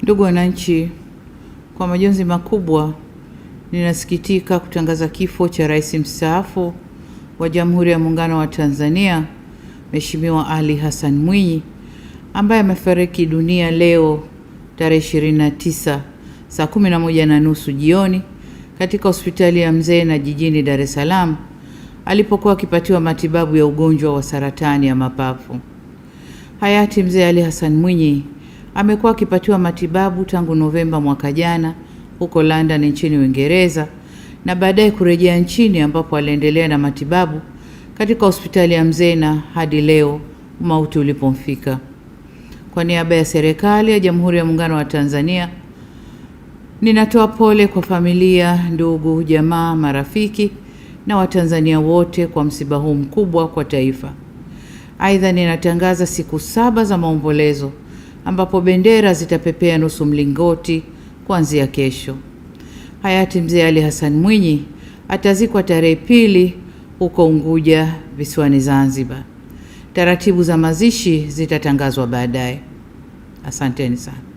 Ndugu wananchi, kwa majonzi makubwa ninasikitika kutangaza kifo cha Rais mstaafu wa Jamhuri ya Muungano wa Tanzania Mheshimiwa Ali Hassan Mwinyi ambaye amefariki dunia leo tarehe 29 saa 11:30 jioni katika hospitali ya Mzena jijini Dar es Salaam alipokuwa akipatiwa matibabu ya ugonjwa wa saratani ya mapafu. Hayati Mzee Ali Hassan Mwinyi amekuwa akipatiwa matibabu tangu Novemba mwaka jana huko London nchini Uingereza na baadaye kurejea nchini ambapo aliendelea na matibabu katika hospitali ya Mzena hadi leo mauti ulipomfika. Kwa niaba ya serikali ya Jamhuri ya Muungano wa Tanzania ninatoa pole kwa familia, ndugu, jamaa, marafiki na Watanzania wote kwa msiba huu mkubwa kwa taifa. Aidha, ninatangaza siku 7 za maombolezo ambapo bendera zitapepea nusu mlingoti kuanzia kesho. Hayati Mzee Ali Hassan Mwinyi atazikwa tarehe 2 huko Unguja visiwani Zanzibar. Taratibu za mazishi zitatangazwa baadaye. Asanteni sana.